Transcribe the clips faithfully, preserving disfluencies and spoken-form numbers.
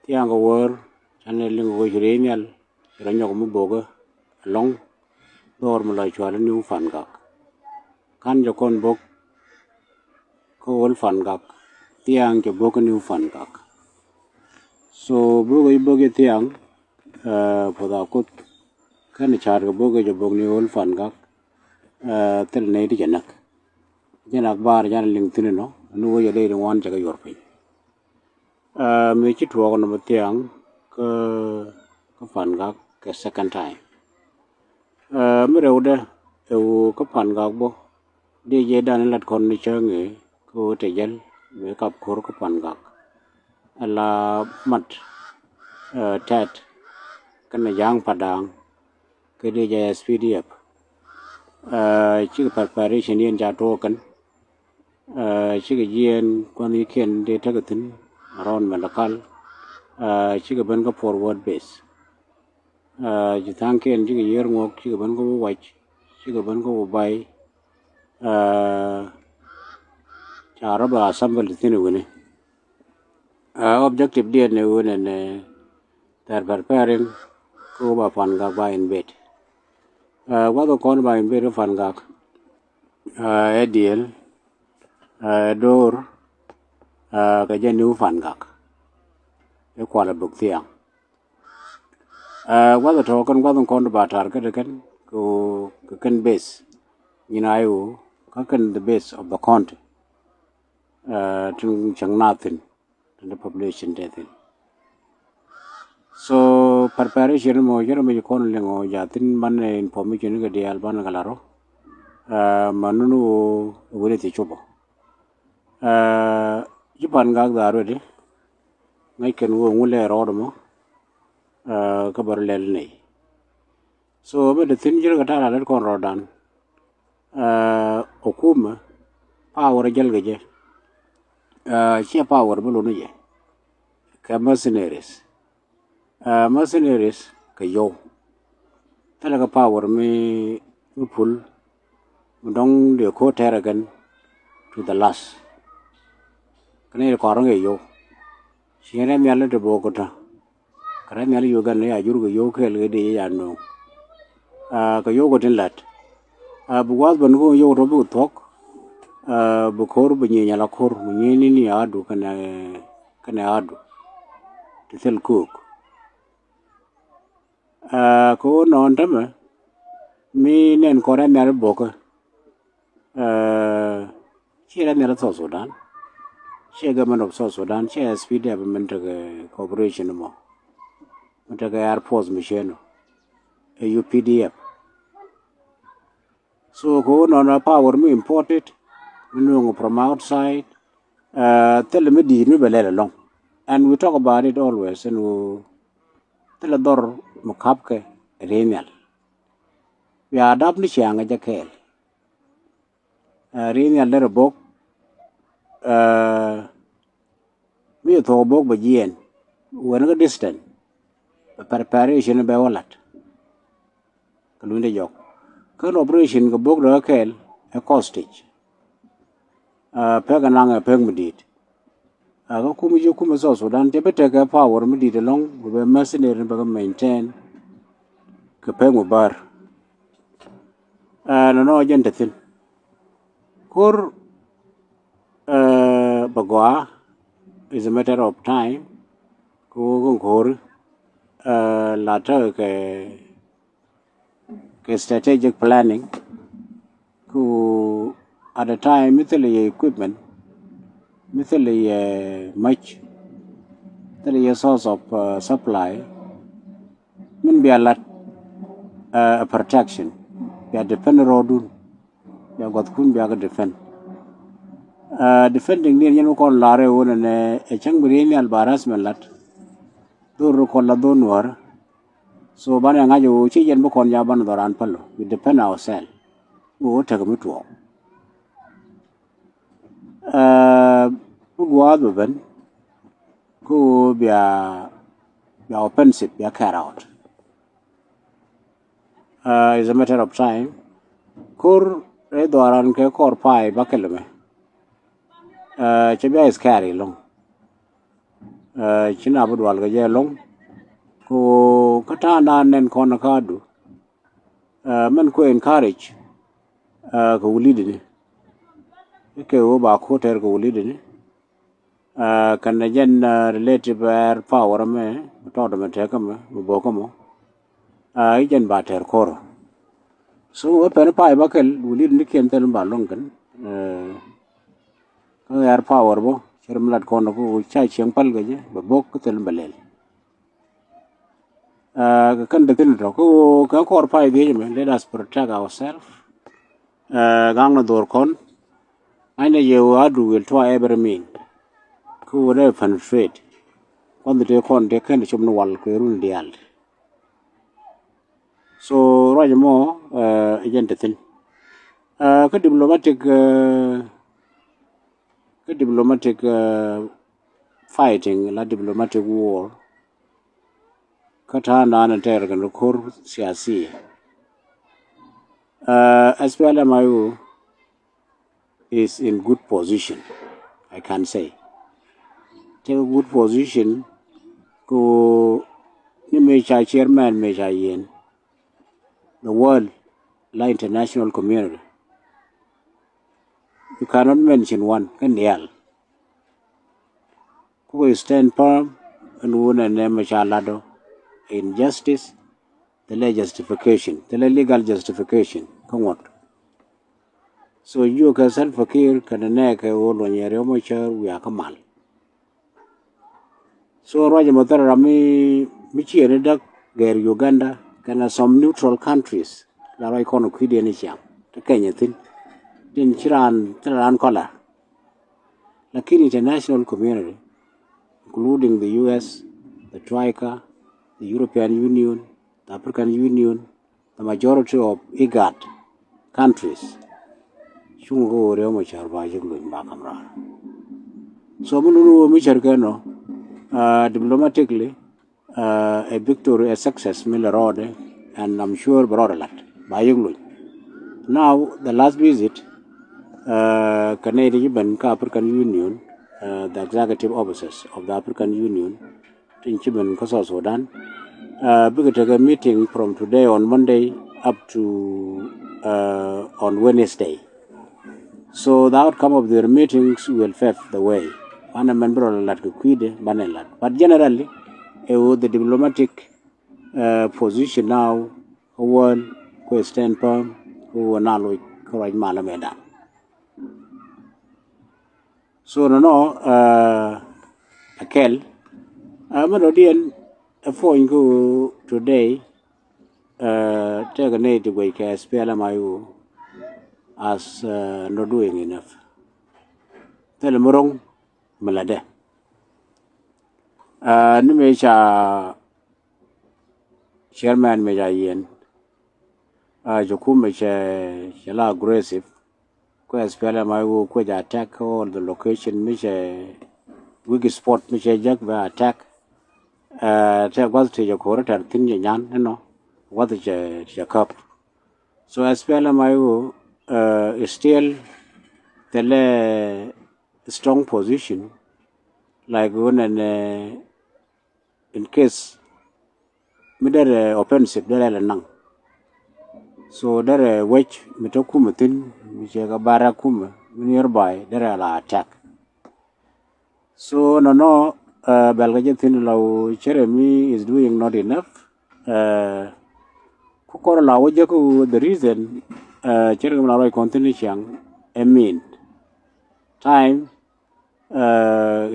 Thia̱a̱ŋ kɛ wäär canɛ liŋ kɛ ɣöö ci rɛy nhial ci rɔ nyɔk mi bo̱kä ɛlɔ̱ŋ dhɔr mi lɔ cual i̱ New Fangak. Ka̱n jɛ kɔn bo̱k kä Old Fangak, Thia̱a̱ŋ cɛ bo̱k kä New Fangak. So bo̱k i̱ bo̱k i̱ Thia̱a̱ŋ, eh, puɔth a Kuoth kɛn ca̱a̱t kɛ bo̱k i̱ cɛ bo̱k ni Old Fangak, eh, thil nɛy ti cɛ näk. Jɛn ak baar canɛ liŋ thi̱n inɔ ni wä jɛ dee ri ŋuan cɛ kɛ yuɔr piny. Ah, mëë ci tuɔɔk nɔmɔ Thia̱a̱ŋ kä, kä Fangak kɛ second time. Ah, mi rɛwdɛ ɛ ɣöö kä Fangak bä dee jɛ dan lat kɔn ni cäŋ ëë kä ɣöö te jäl mëë kap ko̱r kä Fangak. Ala mat, ah, Tɛt kɛnɛ Ja̱a̱ŋ Padaŋ kɛ dee jɛ S P D F. Ah, cikɛ preparation yɛn ca tuɔɔk kɛn. Ah, cikɛ jiɛɛn kua̱n i̱ kiɛn dee tekɛ thi̱n around Malakal. Ah, cikɛ ben kä forward base. Ah, ci tha̱a̱ŋ kiɛn cikɛ yiër ŋuɔk, cikɛ ben kä wä wac, cikɛ ben kä wä bay. Ah, ca rɔ bɛ assembly thi̱n i̱ wi̱ni. Ah, objective diɛn i̱ wi̱ni ni thɛr preparing kä wä ba Fangak ba invade. Ah, gua̱th kɔn ba invade kä Fangak. Ah, ɛ diël, ah, ɛ do̱r, ah, kɛ jɛ New Fangak i̱ kualɛ bo̱k Thia̱a̱ŋ. Ah, gua̱th tɔ̱ kɛn gua̱th kɔn ba ta̱r kä kɛn kɛ kɛn base. Nyin a i̱ kä kɛn the base of the county. Ah, tin cäŋ na thi̱n tin the population te thi̱n. So preparation mɔ jɛn mɛ kɔn liŋ ɔ ja thi̱n man information kɛ diaal ban kɛ la rɔ. Ah, man nunu wä wä ti copɔ. Ah, ci Fangak dha already. Ŋäc kɛn wä ŋu lɛ rɔɔd mɔ. Ah, kä bär lɛl nɛy. So mɛ dee thi̱n ji̱ rɛ kɛ ta̱a̱ la lät kɔn rɔɔdan. Ah, ɛ kumɛ power jäl kɛ jɛ. Ah, ciɛ power bi luni jɛ kɛ mercenaries. Ah, mercenaries kɛ yio̱w. Thilɛ kɛ power mi, mi pul mi dɔ̱ŋ dee ko̱ tɛrɛ kɛn to the last. Kɛn i̱ kɔr ŋɛ yio̱w. Ci rɛ nhial ni te bo̱o̱k kɛ tɔ̱. Kɛ rɛ nhial Uganda ya jur kɛ yio̱w kɛɛl kɛ dee ya no̱o̱ŋ. Ah, kɛ yio̱w kɛ tin la̱t. Ah, bi wath ben kɛ yio̱w tɔ̱ bikɛ thuɔ̱k. Ah, bi ko̱r bi nyieny ala ko̱r, bi nyieny ni ni adu kɛnɛ, kɛnɛ adu. Ti thil ko̱o̱k. Ah, kɛ ɣöö nɔɔn tämɛ mi nɛn kɔn rɛ nhial bo̱o̱kä. Ah, ciɛ rɛ nhial South Sudan. Ciɛ government of South Sudan, ciɛ S P D F min tekɛ cooperation mɔ. Min tekɛ Air Force mi ciɛ nɔ. Ɛ U P D F. So kɛ ɣöö nɔnɔ power mi imported mi nuɔ̱ŋ from outside. Ah, thilɛ mi di̱i̱t mi bɛ lɛl ɛlɔ̱ŋ. And we talk about it always, ɛn ɣöö thilɛ dhɔr mi ka̱pkɛ rɛy nhial. Bia dap ni ciaŋ ɛ jɛ kɛɛl. Ah, rɛy nhial derɛ bo̱k. Ah, mi thuɔ̱k bo̱k bɛ jiɛɛn wen kä distance. Bɛ preparation bɛ wä la̱t. Kɛ luny dee jɔk kän operation kɛ bo̱k dee kɛɛl ɛ costage. Ah, pek anaŋ ɛ pek mi di̱i̱t. Ah, kä kum ji̱ kum South Sudan cɛ bi tekɛ power mi di̱i̱t ɛlɔ̱ŋ bɛ mercenary bɛ kɛ maintain kɛ pek mi bär. Ah, nɔnɔ jɛn te thi̱n. Ko̱r, ah, bɛ gɔaa, is a matter of time. Kɛ ɣöö kɛ ko̱r, ah, la tekɛ kɛ kɛ strategic planning. Ku at the time mi thilɛ yɛ equipment, mi thilɛ yɛ mäc, thilɛ yɛ source of, uh, supply. Min bia lat, uh, protection, bia defend rɔɔdun, bia guathkun bia kɛ defend. Uh, defending ni yɛn mi kɔn lar ɛ wunɛ nɛ ɛ cäŋ bi riey nhial ba harassment lat. Dhor kɔn la dhor nuɔ̱ɔ̱rä. So banɛ ŋa̱c ɣöö ci yɛn bi kɔn ja banɛ dhɔran päl ɔ. We defend ourselves. Ɣöö tekɛ mi tuɔɔk. Ɛɛ, mi gua̱a̱th bɛ ben kä ɣöö bia, bia offensive, bia carry out. Ɛɛ, is a matter of time. Ko̱r rɛy dhɔran kɛ kɔr pay ba kɛl mɛ. Ɛɛ, cɛ bia is carry ɛlɔ̱ŋ. Ci na bi dual kɛ jɛ ɛlɔ̱ŋ. Kɛ ɣöö kä ta̱a̱ na nɛn kɔn kä adu, mɛn kuɛ encourage kɛ wulidini. Kɛ ɣöö ba ko̱tɛr kɛ wulidini. Kɛn jɛn relative air power mɛ, mi tɔɔt mɛ tɛk mɛ, mi bo̱k mɔ. I̱ jɛn ba tɛr kɔrɔ. So wä pɛn pay ba kɛl wulidini kiɛn thil mi ba luäŋ kɛn. Kä air power bä cɛ ri mi lat kɔn kɛ ɣöö ca cieŋ päl kɛ jɛ bɛ bo̱k kä thil mi bɛ lɛl. Kɛ kɛn dee thin tɔ kä ɣöö kɛ kɔr pay dhiec mɛ, let us protect ourselves. Gaŋ ni dhor kɔn. Ŋa̱cnɛ yɛ ɣöö adu will try every mean. Kä ɣöö dee penetrate. Kuan dhi tëë kɔn tëë kɛn cop ni wal kɛ run diaal. So ruac mɔ ɛ jɛn te thin. Kä diplomatic kä diplomatic fighting la diplomatic war. Kä ta̱a̱ naan tɛɛr kɛn ko̱r siasi. SPLM-IO is in good position, I can say. Tëë good position kɛ ɣöö ni mëë ca chairman mëë ca yiɛn, the world la international community, you cannot mention one kä diaal. Kukɛ stand firm ɛn wun ɛn nɛmɛ ca lat ɔ injustice. Thilɛ justification, thilɛ legal justification kä ŋuɔt. So jiökɛ Salva Kiir kɛnɛ nɛɛkɛ ɣöö luɔnyɛ Riek Machar wiaa kä mal. So ruac ɛmɔ thil ram mi ciëëni däk gɛr Uganda kɛnɛ some neutral countries la ruac kɔn kui̱diɛn i̱ ciaŋ ti Kenya thi̱n. Tin ci raan thil raan kɔla. Lakin international community, including the U S, the Troika, the European Union, the African Union, the majority of IGAD countries, cuŋ kä ɣöö Riek Machar ba ji̱k luny ba kam raar. So mi nunu ɣöö mi cär kɛn ɔ diplomatically, a victory, a success mi lɛ rɔɔdɛ, and I'm sure bɛ rɔɔdɛ lat ba yiëk luny. Now the last visit, kɛ nɛy ti ci ben kä African Union, the executive officers of the African Union tin ci ben kä South Sudan, bikɛ tekɛ meeting from today on Monday up to on Wednesday. So the outcome of their meetings will pave the way. Banɛ mɛn bi rɔ lat kɛ kui̱dɛ banɛ lat. But generally, ɛ ɣöö the diplomatic position now kä world kuɛ stand firm kä ɣöö na loc kä ruac malä mɛ dan. So nɔnɔ ɛ kɛl ɛ mɛ dɔ̱diɛn ɛ puɔ̱ny kä ɣöö today. Tëëkɛ nɛy ti guɛc kɛ SPLM-IO as not doing enough. Thilɛ mi ro̱ŋ mi lätdɛ. Ni mëë ca chairman mëë ca yiɛn, ci kumɛ cɛ cɛ la aggressive. Kuɛ SPLM-IO kuɛ ca attack all the location mi cɛ weak spot mi cɛ jäk bɛ attack. Tɛ gua̱th ti cɛ ko̱r tɛr thi̱n cɛ nyan inɔ gua̱th cɛ cɛ käp. So SPLM-IO is still thilɛ strong position, like ɣöö nɛnɛ in case mi derɛ offensive derɛ lɛ naŋ. So derɛ wec mi te kumɛ thi̱n mi cɛ kɛ barɛ kumɛ mi nearby derɛ la attack. So nɔnɔ bɛl kɛ jɛ thi̱n la ɣöö cärɛ mi is doing not enough. Ku kɔr la wä jɛ kä the reason cärɛ mi la ruac kɔn thi̱n ciaŋ ɛ mean time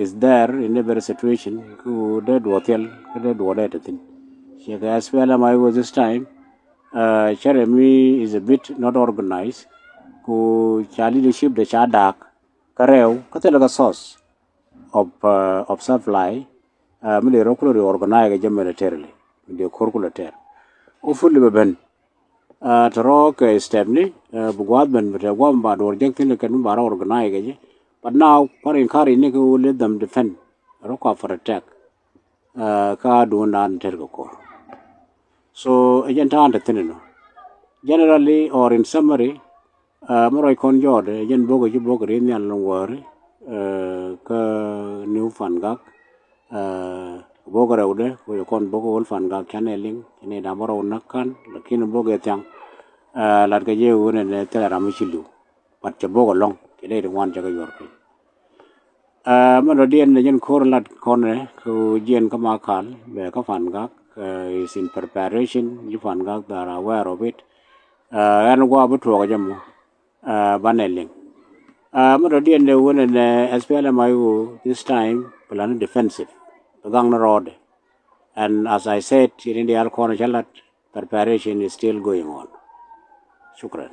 is there in every situation. Ku dee duɔth thil kä dee duɔth dee te thi̱n. Ciɛ kɛ SPLM-IO this time. Cärɛ mi is a bit not organized. Ku ca leadership de ca da̱a̱k kä rɛw kä thilɛ kä source of of supply. Mi dee rɔ kulɛ reorganize kɛ jɛ militarily mi dee ko̱r kulɛ tɛr. Hopefully bɛ ben. Tɛ rɔ kɛ step ni bi gua̱a̱th ben bi tɛ gua̱a̱th mi ba duɔr jek thi̱n kɛn mi ba rɔ organize kɛ jɛ. But now kua̱r encourage ni kɛ wä let them defend rɔ kua protect. Kä duun dan tɛr kɛ ko̱r. So ɛ jɛn ta̱a̱n te thi̱n inɔ. Generally or in summary, mi ruac kɔn jɔɔt ɛ jɛn bok ɛ ci bok ɛ ri nhial ni wäri kä New Fangak. Bok rɛwdɛ kɛ kɔn bok wä Fangak canɛ liŋ, canɛ dam bä rɛw näk kan, lakin bok ɛ thiaŋ. Lat kɛ jɛ wun ɛnɛ thilɛ ram mi ci liw, but cɛ bok ɛlɔŋ, cɛ dee ti ŋuan cɛ kɛ yuɔr piny. Mɛ dɔ̱diɛn ni jɛn ko̱r lat kɔnɛ kɛ jiɛn kä Makal bɛ kä Fangak is in preparation. Ji̱ Fangak, they are aware of it. Ɛn gua̱a̱ bi tuɔɔk jɛ mɔ banɛ liŋ. Mɛ dɔ̱diɛn ni wun ɛnɛ S P L M I O this time plan defensive, bi gaŋ ni rɔɔdɛ. And as I said, in diaal kɔn cä lat, preparation is still going on. Shukran.